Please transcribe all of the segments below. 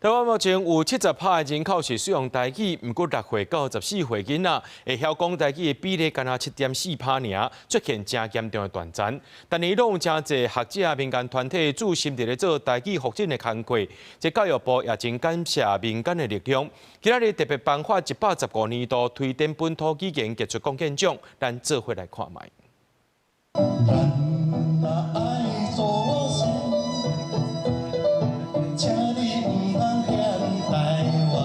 台灣目前有70%的人口是使用台語，毋過6歲到14歲囡仔會曉講台語的比例干焦7.4趴爾，出現誠嚴重的斷層。逐年攏有誠濟學者啊、民間團體注心佇咧做台語復振的工課。這教育部也真感謝民間的力量。今仔日特別頒發115年度推展本土語言傑出貢獻獎，咱做伙來看覓。咱若愛祖先，請你毋通嫌台灣。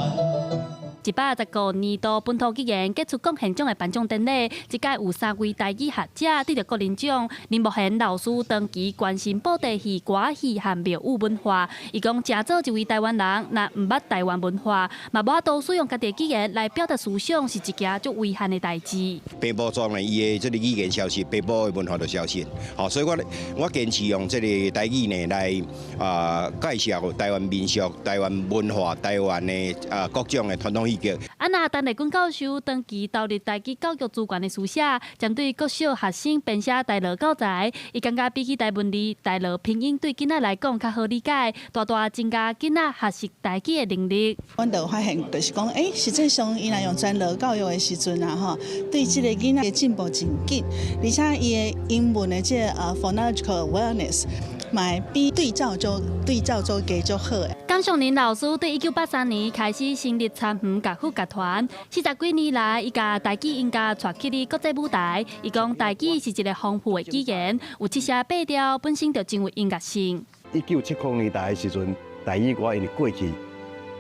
115年度本土語言傑出貢獻獎的頒獎典禮，這屆有三位台語學者得著個人獎。林木賢老師長期關心布袋戲、歌仔戲和廟宇文化，伊講誠做一位台灣人，若毋捌台灣文化，嘛無法度使用家己的語言來表達思想，是一件足遺憾的代誌。平埔族呢，伊的這个語言消失，平埔的文化就消失。吼，所以我我堅持用這个台語呢來啊介紹台灣民俗、台灣文化、台灣的啊各種的傳統戲劇。啊，那陳麗君教授長期投入台語教育資源的書寫，針對國小學生編寫台樂教材，伊感覺比起台文字，台樂拼音對囡仔來講較好理解，大大增加囡仔學習台語的能力。阮就發現，就是講，欸，實際上伊若用全樂教育的時陣啊，吼，對這个囡仔的進步真緊，而且伊的英文的這个phonological awareness，嘛會比對照組加足好的。江淑玲老師對1983年開始成立參園樂府樂團，40幾年來，伊共台語音樂帶去佇國際舞台。伊講台語是一个豐富的語言，有七聲八調，本身就真有音樂性。1970年代的時陣，台語歌因為過去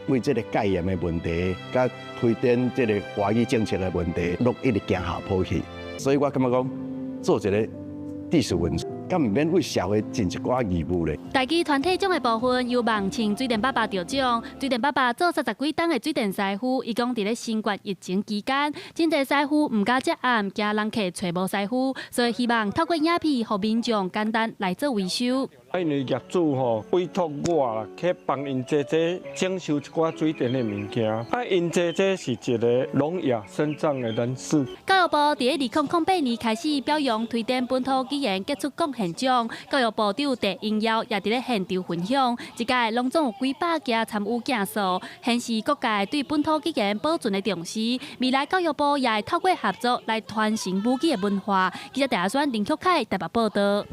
為這个戒嚴的問題，佮推展這个華語政策的問題，攏一直行下坡去。所以我感覺講，做一个知識分子，敢毋免為社會盡一寡義務咧。台語團體獎的部分由萬慶水電伯伯得獎。水電伯伯做30幾冬的水電師傅，伊講佇咧新冠疫情期間，真濟師傅毋敢接案，驚人客揣無師傅，所以希望透過影片，予民眾簡單來做維修。因為業主吼委託我啦，去幫𪜶姐姐整修一寡水電的物件。啊，𪜶姐姐是一个聾啞身障的人士。教育部佇2008年開始表揚推展本土語言傑出貢獻獎，教育部長鄭英耀也佇咧現場分享，這屆攏總有幾百件參與競賽，顯示各界對本土語言保存的重視。未來教育部也會透過合作來傳承母語的文化。記者鄭阿選、林曲凱台北報道。